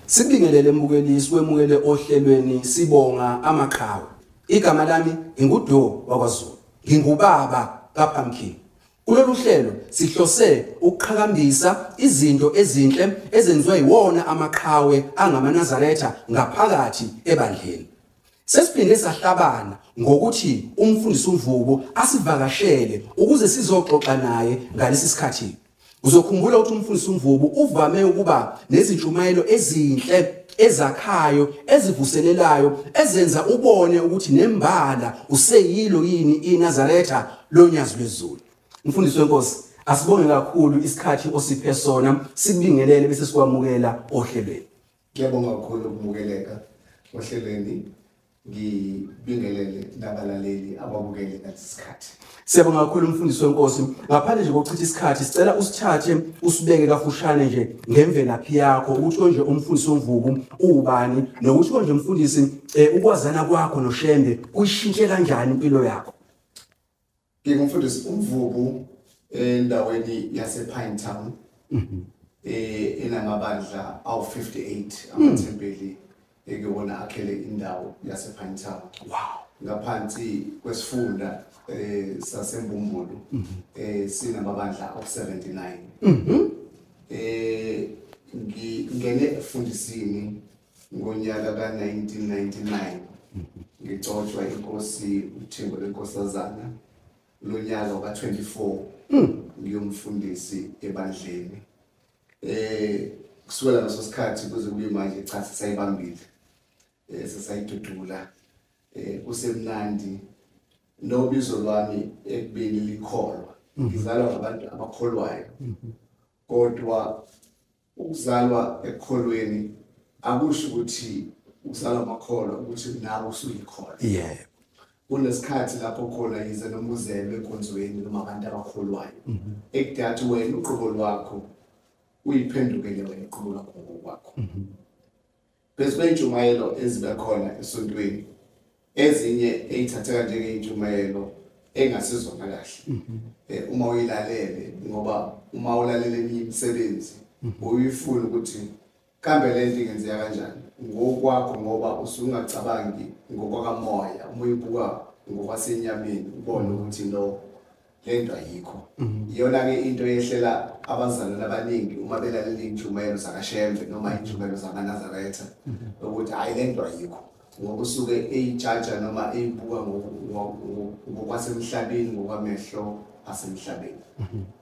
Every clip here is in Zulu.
Sikubingelele mbukelisi wemukele ohlelweni sibonga amaqhawe. Igama lami inguDo wakwaZulu. Ngingubaba kaPumpkin. Kulolu hlelo sihlose ukuqhakambisa izinto ezinhle ezenziwa yiwona amaqhawe angamaNazaretha ngaphakathi ebandleni. Sesiphinde sahlabana ngokuthi umfundisi uMvubu asivakashele ukuze sizoxoxa naye ngalesi sikhathi. Uzokhumbula ukuthi umfundisi uMvubu uvame ukuba nezintshumayelo ezinhle ezakhayo ezivuselelayo ezenza ubone ukuthi nembala useyilo yini iNazaretha lonyazi lwezulu. Mfundisi wenkosi, asibonge kakhulu isikhathi osiphe sona, sikubingelele bese sikwamukela ohlelweni. Ngiyabonga kakhulu ukumukeleka ohlelweni, ngibingelele nabalaleli ababukele ngalesi sikhathi. Siyabonga kakhulu umfundisi wenkosi. Ngaphandle nje kokuchitha isikhathi, sicela usithathe usibeke kafushane nje ngemvelaphi yakho, ukuthi konje umfundisi uMvubu ubani, nokuthi konje umfundisi ukwazana kwakho noShembe kuyishintshe kanjani impilo yakho. Ngingumfundisi uMvubu endaweni yase-Pine Town, enamabandla awu-58 amathempeli ekuwona akhele indawo yase-Pine Town. Wow. Ngaphansi kwesifunda saseMbumbulu sinamabandla awu-79. Ngingene efundisini ngonyaka ka-1999, ngigcotshwa inkosi uThimbo leNkosazana lonyaka ka-24 ngiyumfundisi ebandleni. Kusukela ngaso sikhathi kuze kube manje, cha, sisayibambile, sisayidudula, kusemnandi. Nobizo lwami ekubeni likholwa, ngizalwa ngabantu abakholwayo, kodwa ukuzalwa ekukholweni akusho ukuthi ukuzalwa amakholwa ukuthi nawe usuyikholwa. Yebo. Kunesikhathi lapho khona yize noma uzelwe enkonzweni noma abantu abakholwayo, ekudathi wena uqobo lwakho uyiphendukele wena uqobo lwakho ngokwakho. Phezu kwey'ntshumayelo eziba khona esontweni, ezinye eyithatheka njengey'ntshumayelo engasizona kahle uma uyilalele, ngoba uma ulalela eminye imisebenzi uyifuna ukuthi kambe le nto ingenzeka kanjani ngokwakho, ngoba usungacabangi ngokwakamoya, uma uyibuka ngokwasenyameni ubone ukuthi no, le nto ayikho. Iyona-ke into eyehlela abazalwane abaningi uma belalela iy'ntshumayelo zakaShembe noma iy'ntshumayelo zamaNazaretha, ukuthi hhayi, le nto ayikho, ngoba usuke eyijaja noma eyibuka ngokwasemhlabeni, ngokwamehlo asemhlabeni.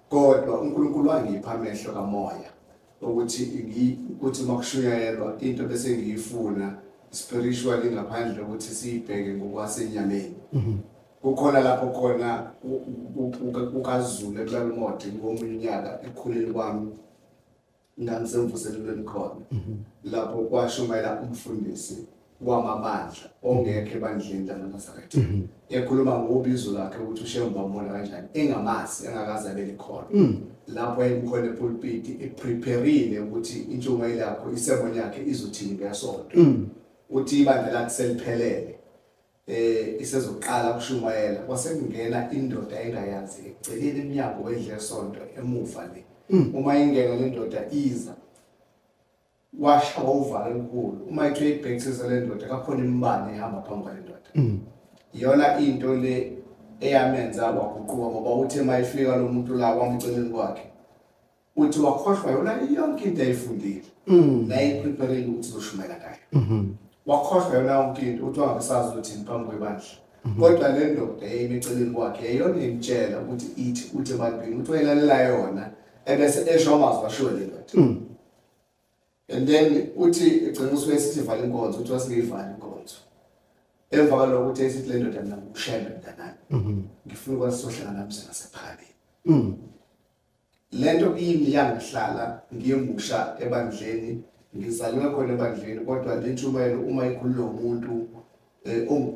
Kodwa uNkulunkulu wangipha amehlo kamoya ukuthi ukuthi uma kushunyayelwa into bese ngiyifuna spiritually, ngaphandle ukuthi siyibheke ngokwasenyameni. Kukhona lapho khona kukaZulu eKlalumode ngomunye unyaka ekukhuleni kwami, ngangisemvuselelweni khona lapho kwashumayela umfundisi wamabandla ongekho ebandleni lamaNazaretha, ekhuluma ngobizo lakhe ukuthi uShembe wambona kanjani engamazi, engakaze abe likhona. Lapho ayekukhona epulpiti eprepareile ukuthi intshumayelo yakho, isermon yakhe izothini ngesonto. Uthi ibandla lakhe seliphelele, isezoqala ukushumayela, kwasekungena indoda engayazi eceleni emnyango wendlu yesonto emuva le. Uma ingena le ndoda iza, washa uvalo olukhulu. Uma ithi uyibhekisisa le ndoda, kakhona imibane ehamba phambi kwale ndoda. Iyona into le eyamenza waguquka, ngoba uthe mayifika lo muntu la wamceleni kwakhe, uthi wakhohlwa yona yonke into ayifundile nayipreparele ukuthi uzoshumayela ngayo. Wakhohlwa yona yonke into, uthi wangasazi ukuthi phambi kwebandla. Kodwa le ndoda eyime eceleni kwakhe yeyona imtshela ukuthi ithi uthi ebantwini, uthi wayilalela yona ebese esho amazwi ashiwo le ndoda. And then uthi egcina usuke esithi vala inkonzo, uthi wasingeyivala inkonzo. Emva kwalokho uthi esithi le ndoda, mina nguShembe mntanami, ngifuna ukwazi sohlangana nami sengasephakameni. Lento kimi yangihlala ngiyemusha ebandleni, ngizalelwe khona ebandleni, kodwa le ntshumayelo uma ikhulula umuntu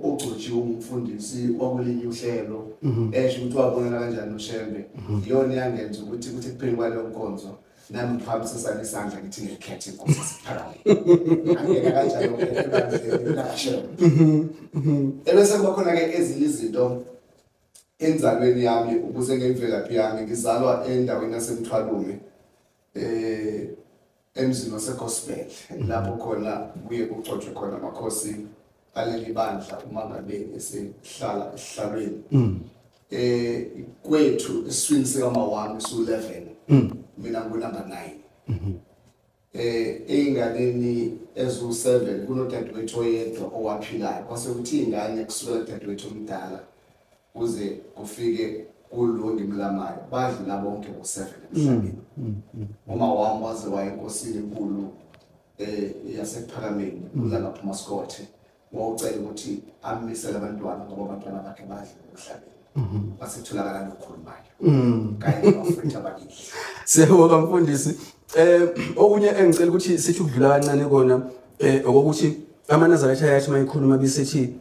Ogcotshiwe umfundisi wakulinye uhlelo esho ukuthi wabonana kanjani noShembe. Iyona yangenza ukuthi kuthi ekupheleni kwaleyo nkonzo nami ngiphakamise sami isandla ngithi ngiyakhetha inkosi yaseKuphakameni. Angeke kanjalo ebandleni lakaShembe. Ebese kuba khona-ke ezinye izinto enzalweni yami ukuze ngemvelaphi yami. Ngizalwa endaweni yaseMthwalume emzini waseGospel, lapho khona kuye kugcotshwe khona amakhosi aleli bandla uma ngabe esehlala esihlalweni. Kwethu esiswini sikama wami su-11, mina ngu-number 9. Ey'nganeni eziwu-7 kunodadewethu oyedwa owaphilayo, kwase kuthi iy'ngane kusukela kudadewethu omdala kuze kufike kulo ngimlamayo badlula bonke ngo-7 emhlabeni. Uma wami waze waya enkosini enkulu yaseKuphakameni uLangaphi Maskothe, wawucela ukuthi amisele abantwana ngoba abantwana bakhe badlula emhlabeni. Basetholakala nokhulumayo kanye nabafowethu ababili. Siyabonga mfundisi. Okunye engicela ukuthi sithi ukudlula kancane kona okokuthi amaNazaretha ayathi mayikhuluma bisithi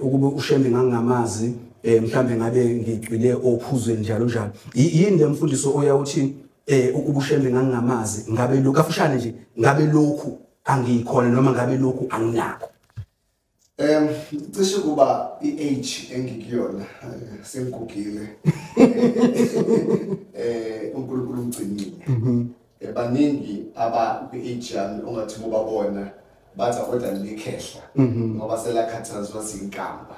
ukuba uShembe ngangingamazi mhlambe ngabe ngigcwile ophuzweni njalo njalo. Yini le mfundiso oyawuthi ukuba uShembe ngangingamazi ngabe lokhu kafushane nje ngabe lokhu angiyikhona noma ngabe lokhu anginakho? Cishe kuba i-age engikuyona sengigugile. uNkulunkulu ungigcinile. Baningi aba kwi-age yami ongathi ubabona bathi kodwa likhehla ngoba selakhathazwa zinkamba.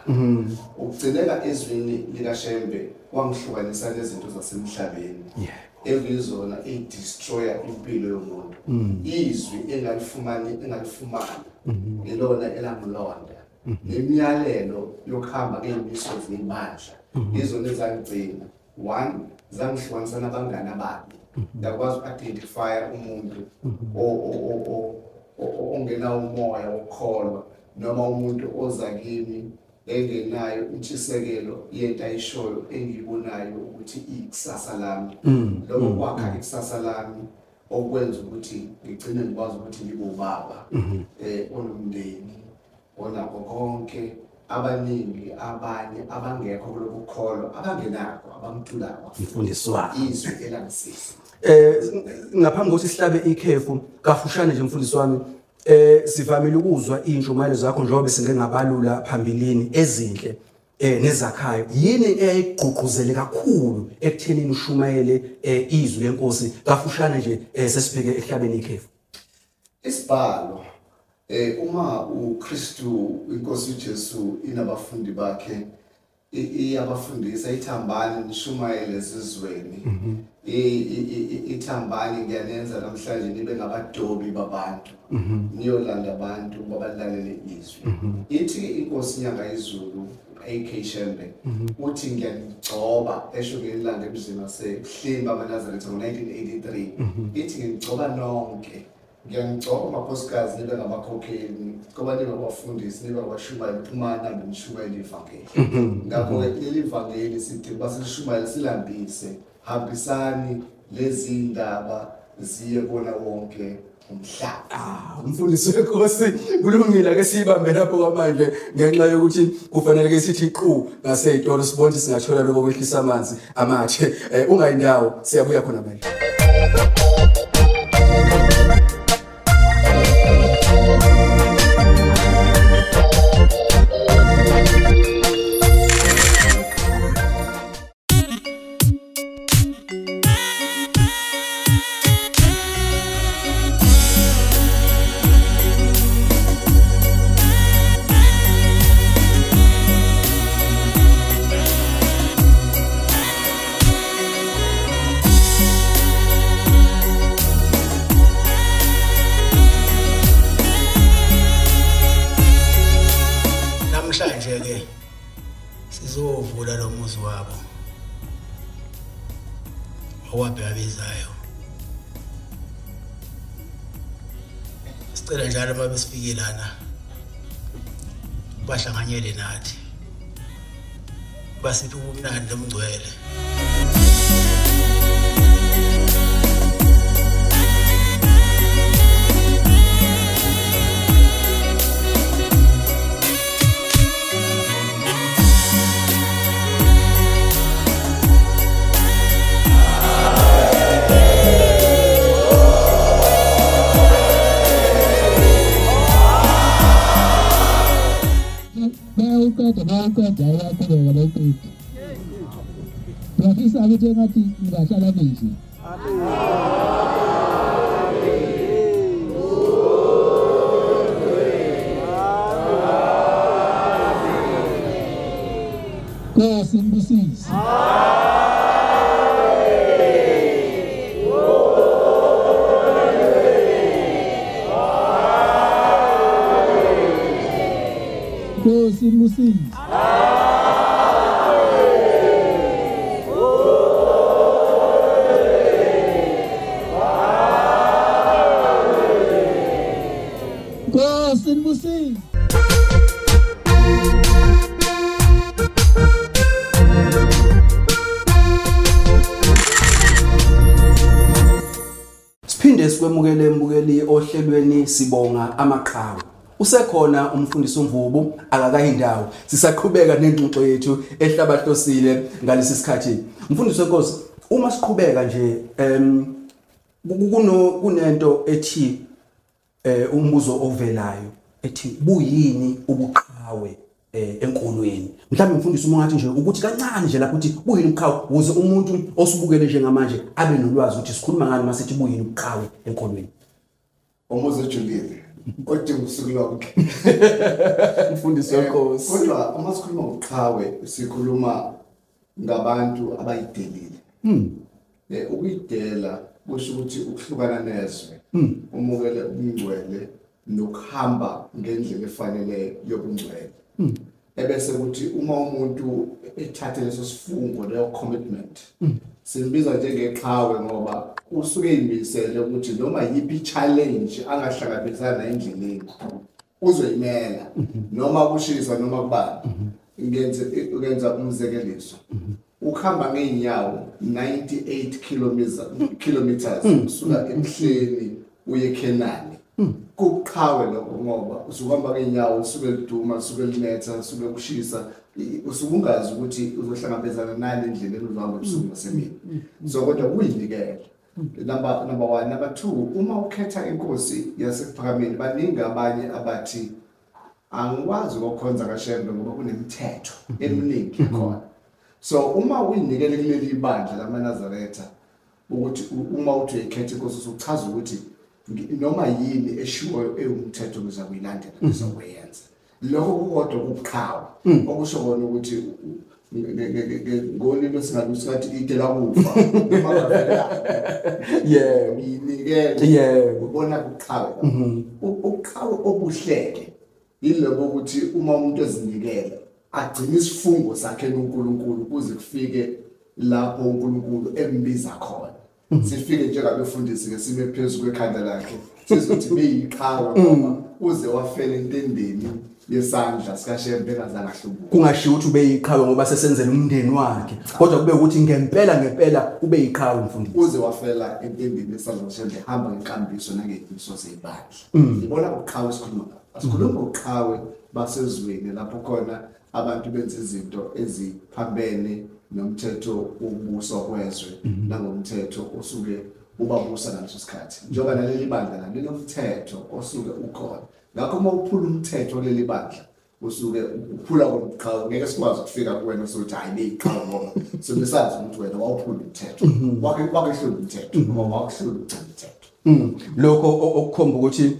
Ukugcineka ezwini likaShembe kwangihlukanisa nezinto zasemhlabeni ekuyizona edestroya impilo yomuntu. Izwi engalifumani ilona elangilonda. Nemiyalelo yokuhamba ngey'miso zebandla izona ezangigcina. One, zangihlukanisa nabangani ababi. Ndakwazi uku-identifya umuntu ongenawo umoya wokukholwa noma umuntu oza kimi engenayo intshisekelo yento ayishoyo engiyibonayo ukuthi ikusasa lami. Lokho kwakha ikusasa lami okwenza ukuthi ngigcine ngikwazi ukuthi ngibe ubaba onomndeni onakho konke. Abaningi abanye abangekho kulokukholwa abangenakho abamthulayo mfundisi wami izwi elangisiza. Ngaphambi kokuthi sihlabe ikhefu kafushane nje mfundisi wami, sivamile ukuzwa iy'ntshumayelo zakho njengoba singeke ngabalula phambilini ezinhle nezakhayo. Yini eyayigqugquzele kakhulu ekuthenini ushumayele izwi lenkosi? Kafushane nje sesibheke ehlabeni ikhefu. Isibhalo uma uKristu inkosi uJesu inabafundi bakhe iyabafundisa ithambani nishumayele ezizweni, ithambani ngiyanenza namhlanje nibe ngabadobi babantu, niyolanda abantu babalalele izwi. Ithi inkosi inyanga izulu AK Shembe uthi ngiyanigcoba, esho ngelanga emzini waseHlimba amaNazaretha ngo-1983. Ithi nginigcoba nonke, ngiyangigcoba amakhosikazi nibe ngabakhokheli, ngigcoba nibe ngabafundisi, nibe ngabashumayeli, phumani nihambe nishumayele ivangeli. Ngakho-ke leli vangeli sithi ukuba silishumayele silambise, hambisani lezi ndaba ziye kona wonke umhlaba. Umfundisi wenkosi kulungile ke siyibambe lapho kwamanje ngenxa yokuthi kufanele ke sithi qhu ngasey'tolo sibone ukuthi singathola lokho kwehlisa amanzi amathe. Ungayindawo, siyabuya khona manje. Namhlanje ke sizovula lo muzi wabo owabhebizayo. Sicela njalo uma besifike lana bahlanganyele nathi, basiphe ubumnandi nomngcwele. Bayawuqeda bayawuqeda bayaqhubeka bayaqeda. Ngiyafisa ukuthi engathi ningahlala ninje. Nkosi nibusise. Nkosi nibusise. Nkosi nibusise. Siphinde sikwemukele mbukeli ohlelweni Sibonga Amaqhawe. Usekhona umfundisi uMvubu akakayindawo. Sisaqhubeka nengxoxo yethu ehlabahlosile ngalesi sikhathi. Mfundisi wenkosi, uma siqhubeka nje kunento ethi umbuzo ovelayo ethi buyini ubuqhawe enkolweni. Mhlawumbe mfundisi uma ungathi nje ukuthi kancane nje lapho uthi buyini ubuqhawe ukuze umuntu osubukele njengamanje abe nolwazi ukuthi sikhuluma ngani masithi buyini ubuqhawe enkolweni. Umuzi ojulile odinga usuku lonke. Mfundisi wenkosi. Kodwa uma sikhuluma ngobuqhawe sikhuluma ngabantu abayidelile. Ukuyidela kusho ukuthi ukuhlukana nezwe, umukele ubungcwele nokuhamba ngendlela efanele yobungcwele. Ebese kuthi uma umuntu ethathe leso sifungo leyo commitment, simbiza njengeqhawe ngoba usuke eyimisele ukuthi noma yiphi challenge angahlangabezana nayo endleleni uzoyimela, noma kushisa noma kubanda. Ngenza umzekeliso, ukuhamba ngeenyawo 98 kilometers usuka emhleni uye eKhenani, kuqhawe lokho ngoba usuhamba ngeenyawo usuke liduma, usuke linetha, usuke kushisa, usuke ungazi ukuthi uzohlangabezana nani endleleni uzohamba ebusuku nasemini. So kodwa kuyinikela. Number 1. Number 2, uma ukhetha inkosi yasekuphakameni, baningi abanye abathi angikwazi ukukhonza kaShembe ngoba kunemithetho eminingi khona. So uma uyinikele kuleli bandla lamaNazaretha ukuthi uma uthi uyikhetha inkosi usuchaza ukuthi noma yini eshiwoyo ewumthetho ngizakuyilandela, ngizokuyenza. Lokho kukodwa kubuqhawe, okusho kona ukuthi ngolimi esingalusingathi idela kufa noma ngavela. Yebo, ngiyinikele. Ubona kuqhawe. Ubuqhawe obuhleke yiloko ukuthi uma umuntu ezinikela agcine isifungo sakhe noNkulunkulu kuze kufike lapho uNkulunkulu embiza khona. Sifike njengabefundisi ke sime phezulu kwekhanda lakhe sizothi beyiqhawe ngoba uze wafela entendeni yesandla sikaShembe engazange ahlubuke. Kungashiwo ukuthi ubeyiqhawe ngoba sesenzela umndeni wakhe, kodwa kube ukuthi ngempela ngempela ubeyiqhawe mfundisi. Uze wafela entendeni yesandla sikaShembe hamba ngenkambiso nangezimiso zebandla. Ibona ubuqhawe esikhuluma ngabo. Asikhuluma ngobuqhawe basezweni lapho khona abantu benza izinto eziphambene nomthetho wokubuswa kwezwe nangomthetho osuke ubabusa ngaleso sikhathi. Njengoba naleli bandla nalo linomthetho osuke ukhona. Ngakho uma uphula umthetho leli bandla usuke uphula kona ubuqhawe, ngeke sikwazi ukufika kuwena sokuthi hayi beyiqhawe ngoba sebesazi ukuthi wena wawuphula umthetho. Wakehlula umthetho noma wakuhlula umthetho. Lokho okukhomba ukuthi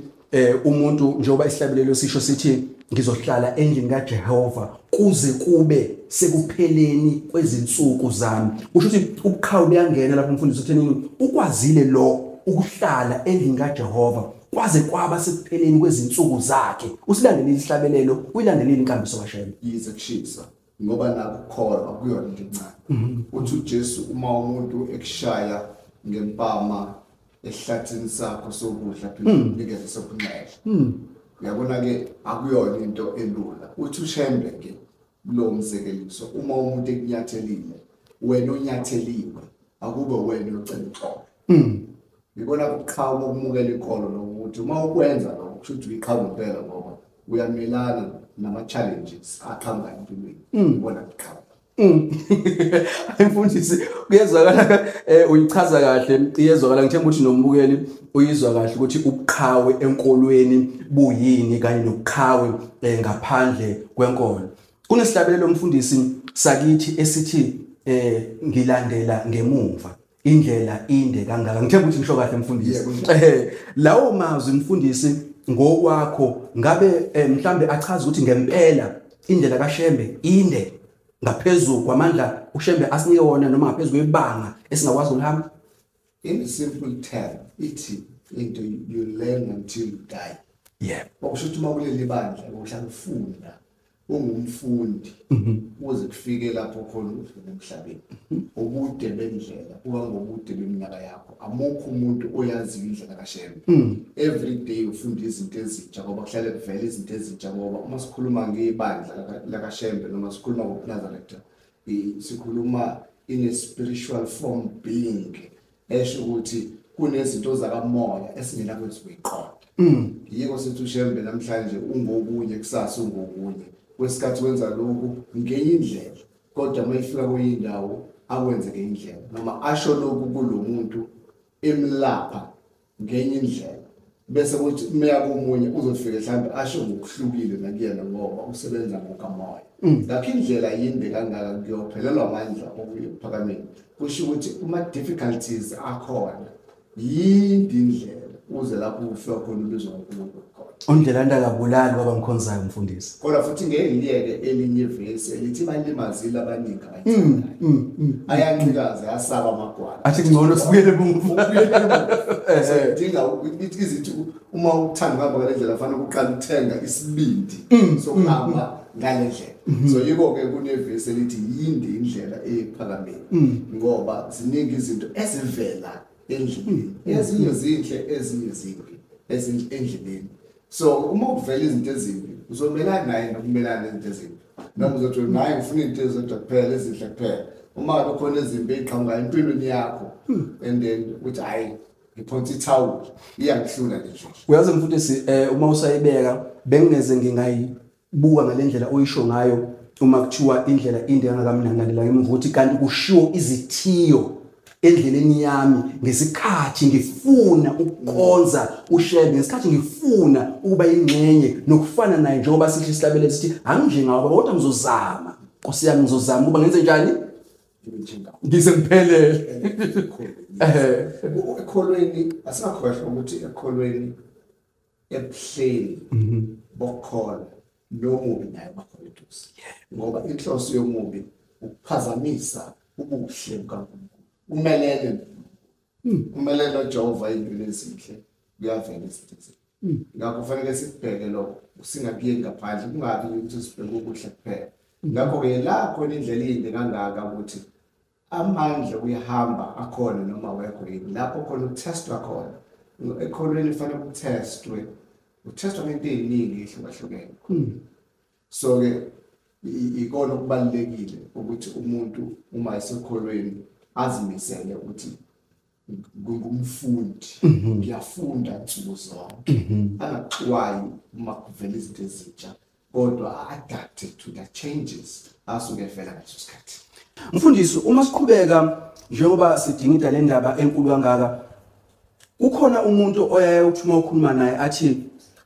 umuntu njengoba isihlabelelo sisho sithi ngizohlala endlini kaJehova kuze kube sekupheleni kwezinsuku zami. Kusho ukuthi ubuqhawe buyangena lapho umfundisi uthenini ukwazile lo ukuhlala endlini kaJehova kwaze kwaba sekupheleni kwezinsuku zakhe. Usilandelile isihlabelelo, uyilandelile inkambiso kaShembe. Yize kushisa ngoba nakukholwa kuyona into encane. Uthi uJesu uma umuntu ekushaya ngempama ehlathini sakho sokudla phela unikeze sokunxele. Uyabona ke akuyona into elula. Uthi uShembe ke kulowo mzekeliso uma umuntu ekunyathelile wena onyatheliwe akube wena ocela uxolo. Ngibona ubuqhawe bokumukela inkolo lokuthi uma ukwenza lokho kusho ukuthi uyiqhawe ngempela ngoba uyamelana nama challenges aqhamuka empilweni. Ngibona ubuqhawe. Mfundisi kuyezwakala uyichaza kahle, iyezwakala, ngithemba ukuthi nombukeli uyizwa kahle ukuthi ubuqhawe enkolweni buyini kanye nobuqhawe ngaphandle kwenkolo. Kunesihlabelelo mfundisi sakithi esithi ngilandela ngemuva indlela inde kangaka. Ngithemba ukuthi ngisho kahle mfundisi. Lawo mazwi mfundisi ngokwakho ngabe mhlambe achaza ukuthi ngempela indlela kaShembe inde ngaphezulu kwamandla uShembe asinike wona noma ngaphezulu kwebanga esingakwazi ukuhamba? In simple term, ithi into you learn until you die. Yeah. Okusho ukuthi uma kuleli bandla uhlala ufunda, ungumfundi uze kufike lapho khona udlule emhlabeni. Ubude bendlela kuba ngobude beminyaka yakho. Amukho umuntu oyaziyo indlela kaShembe. Every day ufunda izinto ezintsha ngoba kuhlale kuvela izinto ezintsha, ngoba uma sikhuluma ngebandla lakaShembe noma sikhuluma ngobuNazaretha, sikhuluma in a spiritual form being, esho ukuthi kunezinto zakamoya esingenakwenza ukuyiqonda. Yiko sithi uShembe namhlanje ungokunye, kusasa ungokunye, kwesikhathi wenza lokhu ngenye indlela, kodwa uma ifika kwenye indawo akwenze ngenye indlela, noma asho lokhu kulomuntu emlapha ngenye indlela, bese kuthi meya komunye uzofika mhlawumbe asho ngokuhlukile nakuyena ngoba usebenza ngokamoya. Ngakho indlela yinde kangaka kuyophelelwa amandla okuya ekuphakameni. Kusho ukuthi uma difficulties akhona yinde indlela uze lapho ufika khona ubizwa ngoNkulunkulu khona. Undlela ndakabulali baba ngikhonzayo mfundisi. Kodwa futhi ngeke ngiyeke elinye ivesi elithi balimazile abaningi abayithandayo. Ayanqikaza ayasaba amagwala. Athi ngcono sibuyele emuva. Sidinga izithi uma uthanda ukuhamba ngale ndlela fanele uqale uthenga isibindi sokuhamba ngale ndlela. So yiko ke kunevesi elithi yinde indlela eyephakameni, ngoba ziningi izinto ezivela endleleni, ezinye zinhle ezinye zimbi endleleni. So uma kuvela izinto ezimbi uzomelana naye nokumelana nezinto ezimbi, noma uzothi naye ngifuna izinto ezodwa kuphela ezinhle kuphela. Uma kukhona ezimbi eziqhamuka empilweni yakho and then uthi hayi ngiphonsa ithawula, iyangihlula le ndlela. Uyazi mfundisi, uma usayibeka bengingeze ngingayibuka ngale ndlela oyisho ngayo uma kuthiwa indlela inde kangakamnandi ngemuva, ukuthi kanti kushiwo izithiyo endleleni yami ngesikhathi ngifuna ukukhonza uShembe, ngesikhathi ngifuna ukuba ingxenye nokufana naye, njengoba sithi isihlabelelo sithi anginjengawo baba, kodwa ngizozama Nkosi yami, ngizozama ukuba ngenze njani ngize ngiphelele. Ekholweni asingakhohlwa ukuthi ekholweni ebuhleni bokukholwa nomubi naye bakhona eduze, ngoba inhloso yomubi ukuphazamisa ubuhle bukaNkulunkulu. Umelele umelele uJehova into ezinhle, kuyavela izinto ezinhle. Ngakho kufanele sikubheke lokho, singakuyeki ngaphandle, kungabi ukuthi sibheke okuhle kuphela. Ngakho-ke la khona indlela inde kangaka ukuthi amandla kuyahamba akhona noma awekho yini, lapho khona ukuthestwa khona ekholweni kufanele kuthestwe, uthestwa ngento ey'ningi ehlukahlukene. So-ke ikona okubalulekile ukuthi umuntu uma esekholweni azimisele ukuthi ngumfundi, ngiyafunda nsuku zonke, angaxwayi uma kuvela izinto ezintsha, kodwa adapt to the changes asuke evela ngaleso sikhathi. Mfundisi, uma siqhubeka njengoba sidingida le ndaba enkulu kangaka, kukhona umuntu oyaye uthi uma ukhuluma naye athi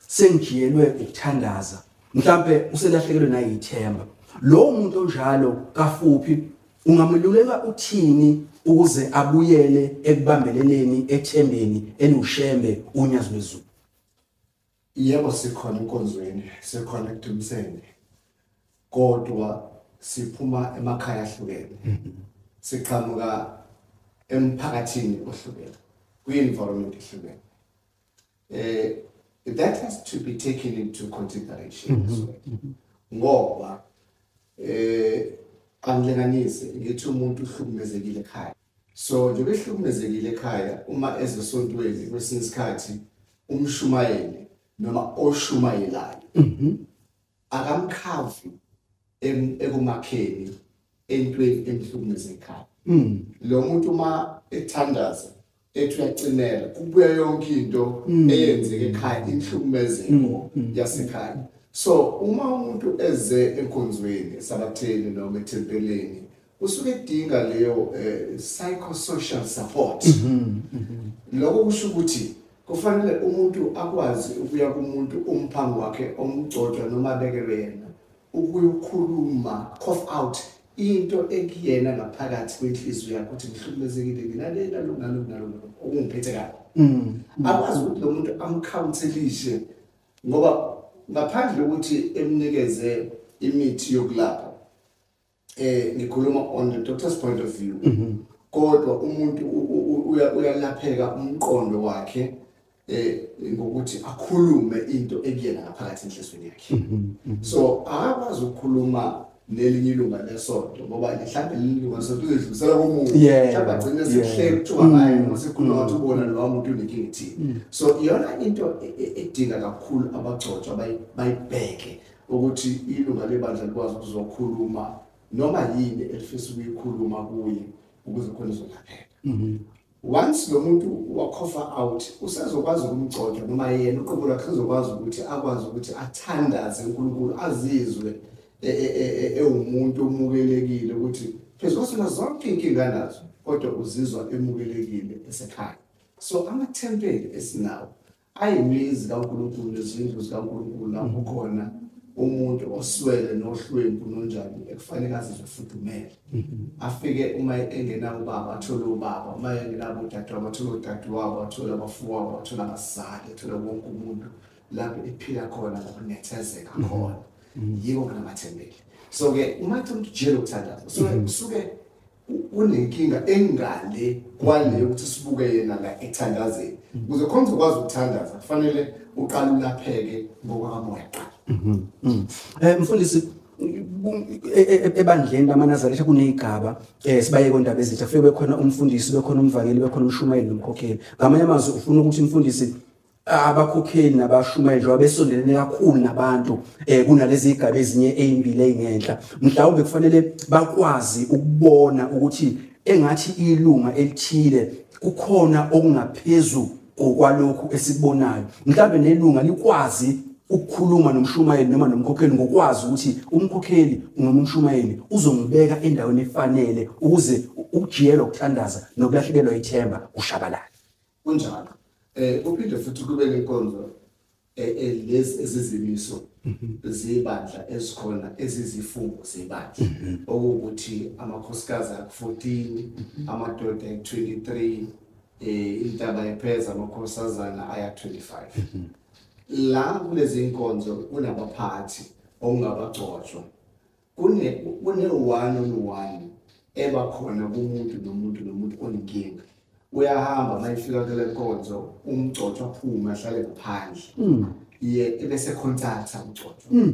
sengijiyelwe ukuthandaza, mhlambe uselahlekelwe naye ithemba. Lowo muntu onjalo kafuphi ungamluleka uthini ukuze abuyele ekubambeleleni ethembeni eliwuShembe uNyazi lwezulu? Yebo, sikhona enkonzweni, sikhona ekudumiseni, kodwa siphuma emakhaya ahlukene, siqhamuka emphakathini ohlukene, kwi-environment ehlukene. That has to be taken into consideration as well. Ngoba angilinganise ngithi umuntu uhlukumezekile ekhaya. So njengoba ehlukumezekile ekhaya, uma ezesontweni kwesinye isikhathi umshumayeli noma oshumayelayo akamkhavi ekumakheni entweni emhlukumeze ekhaya. Lo muntu uma ethandaza ethi uyacinela, kubuya yonke into eyenzeke ekhaya, inhlukumezeko yasekhaya. So uma umuntu eze enkonzweni esabatheni noma ethempelini, usuke edinga leyo psychosocial support. Lokho kusho ukuthi kufanele umuntu akwazi ukuya kumuntu umphango wakhe omgcotshwa noma abekelwe yena, ukuyokhuluma, cough out into ekuyena ngaphakathi kwenhliziyo yakhe ukuthi ngihlukumezekile nginale nalo nalo nalo okungiphethe kabi. Akwazi ukuthi lo muntu amcounselishe, ngoba ngaphandle kokuthi emnikeze imithi yokulapha, ngikhuluma on the doctor's point of view, kodwa umuntu uyalapheka umqondo wakhe ngokuthi akhulume into ekuyena ngaphakathi enhliziyweni yakhe. So akakwazi ukukhuluma nelinye ilunga lesonto, ngoba mhlawumbe leli lunga lesonto uzodlulisela komunye, mhlawumbe agcine sekuhleka kuthiwa ngaye noma sekukhuluma ngathi ubona lowa muntu unenkinga ethile. So iyona into edinga kakhulu abagcotshwa bayibheke ukuthi ilunga lebandla likwazi ukuzokhuluma noma yini elifisa ukuyikhuluma kuye ukuze khona izolapheka. Once lo muntu wacougha out, usezokwazi ukumgcotsha noma yena uqobo lwakhe uzokwazi ukuthi akwazi ukuthi athandaze uNkulunkulu, azizwe ewumuntu omukelekile, ukuthi phezu kwasona zonke inkinga nazo kodwa uzizwa emukelekile esekhaya. So amathempeli esinawo ayimizi kaNkulunkulu nezindlu zikaNkulunkulu lapho khona umuntu oswele nohlwempu nonjani ekufanele azizwe fudumele. Afike uma engenabo ubaba athole ubaba, uma engenabo udadewabo athole udadewabo, athole abafowabo, athole abazali, athole wonke umuntu lapho ephila khona ngokunethezeka khona. Yiko kunamathempeli. So ke uma uthi umuntu ujiyele ukuthandaza, so kusuke unenkinga engale kwale ukuthi sibuke yena la ethandazeni. Ukuze khona uzokwazi ukuthandaza kufanele uqale ulapheke ngokwakamoya kuqala. Mfundisi, ebandleni lamaNazaretha kunezigaba, sibaye kondaba ezitha, kufike bekhona umfundisi, bekhona umvangeli, bekhona umshumayeli nomkhokheli. Ngamanye amazwi ufuna ukuthi mfundisi abakhokheli nabashumayeli njengoba besondelene kakhulu nabantu kunalezi zigaba ezinye ezimbili ezingenhla, mhlawumbe kufanele bakwazi ukubona ukuthi engathi ilunga elithile kukhona okungaphezulu kwalokhu esikubonayo. Mhlawumbe nelunga likwazi ukukhuluma nomshumayeli noma nomkhokheli ngokwazi ukuthi umkhokheli noma umshumayeli uzongibeka endaweni efanele ukuze ukujiyelwa ukuthandaza nokulahlekelwa ithemba kushabalala. Kunjalo. Kuphinde futhi kube nenkonzo lezi ezizimiso zebandla ezikhona ezizifungo zebandla, okuwukuthi amakhosikazi aku-14, amadoda aku-23, intaba yepheza amakhosazana aya 25. La kulezi inkonzo kunabaphathi okungabagcotshwa, kune one on one ebakhona kumuntu nomuntu nomuntu onenkinga. Uyahamba mayifika kule nkonzo umgcotshwa aphume ahlale ngaphandle, ye ebese contacta umgcotshwa.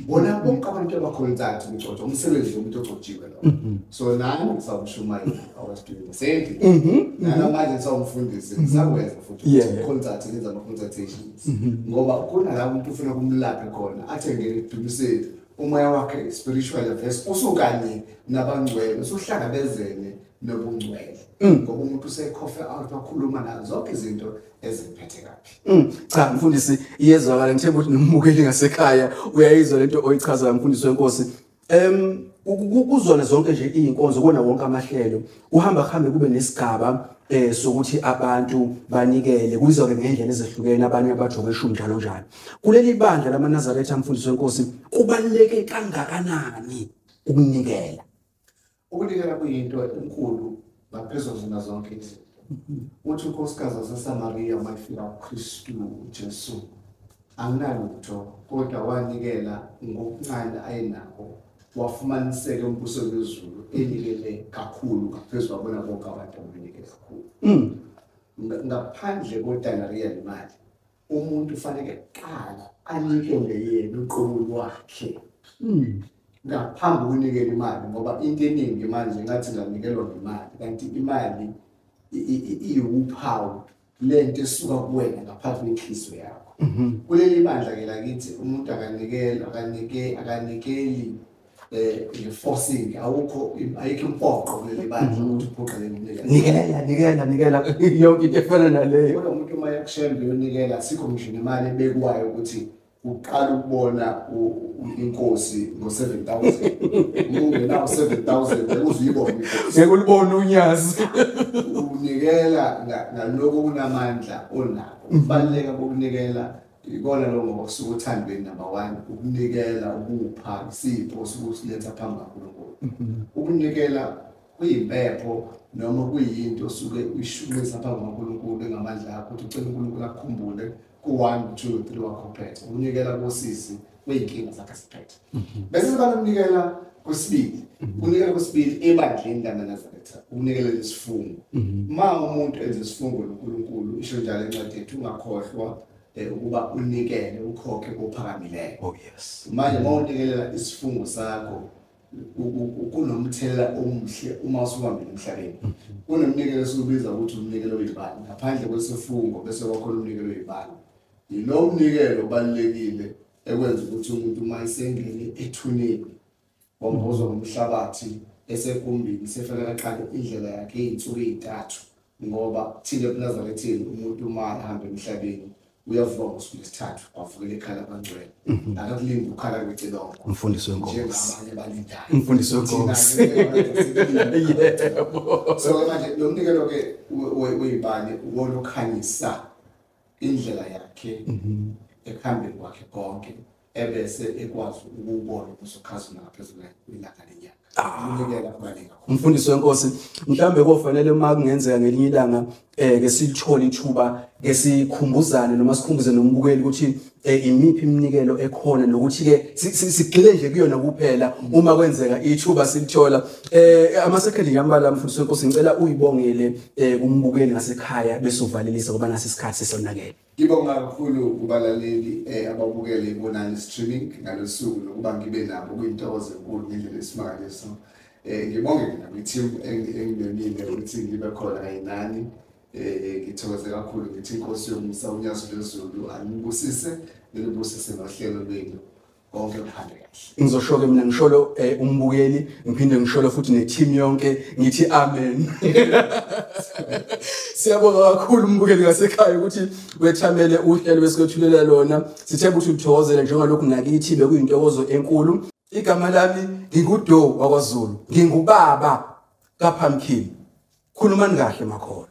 Bona bonke abantu abacontacta umgcotshwa, umsebenzi womuntu ogcotshiwe lo. So nami ngisawumshumayeli, I was doing the same thing. Namanje ngisawumfundisi, ngisakwenza futhi contact, ngenza ama consultations. Ngoba kunala umuntu ufuna kumlaphe khona, athi ngeke edumiseni umoya wakhe spiritual verse usukanye nabangcwele, usuhlangabezene nobungcwele. Ngoba umuntu usekhoffe out wakhuluma nazo zonke izinto ezimphethe kabi. Cha mfundisi, iyezwakala, ngithemba ukuthi nombukeli ngasekhaya uyayizwa lento oyichazayo mfundisi wenkosi. Kuzona zonke nje izinkonzo kona wonke amahlelo uhamba kuhambe kube nesigaba sokuthi abantu banikele, kubizwa ke ngendlela ezehlukene, abanye abajoke ishumi njalo njalo. Kuleli bandla lamaNazaretha mfundisi wenkosi kubaluleke kangakanani ukunikela? Ukunikela kuyinto enkulu ngaphezulu zona zonke izinto. Uthi unkosikazi waseSamaria uma efika kuKristu Jesu, anginalutho kodwa wanikela ngokuncane ayenako, wafumaniseka embusweni wezulu enikele kakhulu ngaphezu kwabona bonke abantu abanikele kakhulu. Ngaphandle kodanariya nemali, umuntu ufanele kuqala anikele yena uqobo lwakhe ngaphambi kokunikela imali, ngoba into eningi manje ngathi nganikelwa ngemali, kanti imali iwuphawu lento esuka kuwena ngaphansi kwenhliziyo yakho. Kuleli bandla ke lakithi umuntu akanikeli akanikeli nge-forcing, awukho, ayikho impoqo kuleli bandla ukuthi uphoqele ukunikela. Nikela, nikela, nikela, yonke into efana naleyo. Kodwa umuntu uma eyakushembe uyonikela, sikho ngisho nemali ebekwayo ukuthi uqala ukubona inkosi ngo-7,000. Uma ungenawo 7,000 uzuyibona inkosi. Ngeke ulibone unyazi. Unikela ngaloko kunamandla onako. Ukubaluleka kokunikela Ikona lo ngoba kusuka othandweni, number 1, ukunikela, ukupha isipho osukusiletha phambi kaNkulunkulu. Ukunikela kuyimpepho noma kuyinto osuke uyishumisa phambi kaNkulunkulu engamandla akho, ukuthi ucela uNkulunkulu akukhumbule ku-1 2 3 wakho phethe. Ukunikela kosizi kuyinkinga zakhe siphethe. Bese siba nokunikela kwesibili. Ukunikela kwesibili ebandleni lamaNazaretha, ukunikela isifungo. Uma umuntu enza isifungo noNkulunkulu, isho njalo encwadi yethu, ungakhohlwa ukuba unikele, ukhokhe kophakamileyo. Oh yes. Manje uma unikelela isifungo sakho, kunomthelela omuhle uma usuhambile emhlabeni. Kunomnikelo esiwubiza ukuthi umnikelo wezibani. Ngaphandle kwesifungo bese kwakhona umnikelo wezibani. Yilo mnikelo obalulekile ekwenza ukuthi umuntu uma esengene ethuneni wambozwa ngomhlabathi esegumbini sefanele aqale indlela yakhe izinsuku ezintathu, ngoba thina ebuNazaretheni umuntu uma ehamba emhlabeni uyavuka ngosuku lwesithathu avukele ekhala abangcwele. Akakulindi ukukhala kwecilongo. Umfundisi wenkosi. Njengabanye abalindayo. Umfundisi wenkosi. Yebo. So manje lo mnikelo ke weyibani uwona okhanyisa indlela yakhe ekuhambeni kwakhe konke, ebese ekwazi ukubona ubuzokhazima ngaphezulu kwelanga lenyanga. Ukunikela kubaluleke kakhulu. Umfundisi wenkosi, mhlambe kofanele uma kungenzeka ngelinye ilanga ke silithole ithuba ke sikhumbuzane noma sikhumbuze nombukeli ukuthi imiphi iminikelo ekhona, nokuthi ke sigxile nje kuyona kuphela uma kwenzeka ithuba silithola. Ama-second nje ambalwa, mfundisi wenkosi, ngicela uyibongele kumbukeli ngasekhaya bese uvalelisa ngoba nasi isikhathi sesonakele. Ngibonga kakhulu kubalaleli ababukele iBonani Streaming ngalosuku, nokuba ngibe nabo kuyintokozo enkulu ngendlela esimangaliso. Ngibonge nakwi-team engimemile ukuthi ngibe khona kanye nani. Ngithokoze kakhulu, ngithi inkosi yomusa uNyazi lwezulu anibusise, nilibusise nohlelo lwenu, konke kuhambe kahle. Ngizosho-ke mina ngisholo umbukeli, ngiphinde ngisholo futhi ne-team yonke, ngithi amen. Siyabonga kakhulu umbukeli ngasekhaya ukuthi wethamele uhlelo besikwethulela lona. Sithemba ukuthi uthokozele njengalokhu nakithi bekuyintokozo enkulu. Igama lami nginguDo wakwaZulu, ngingubaba kaPumpkin. Khulumani kahle makholwa.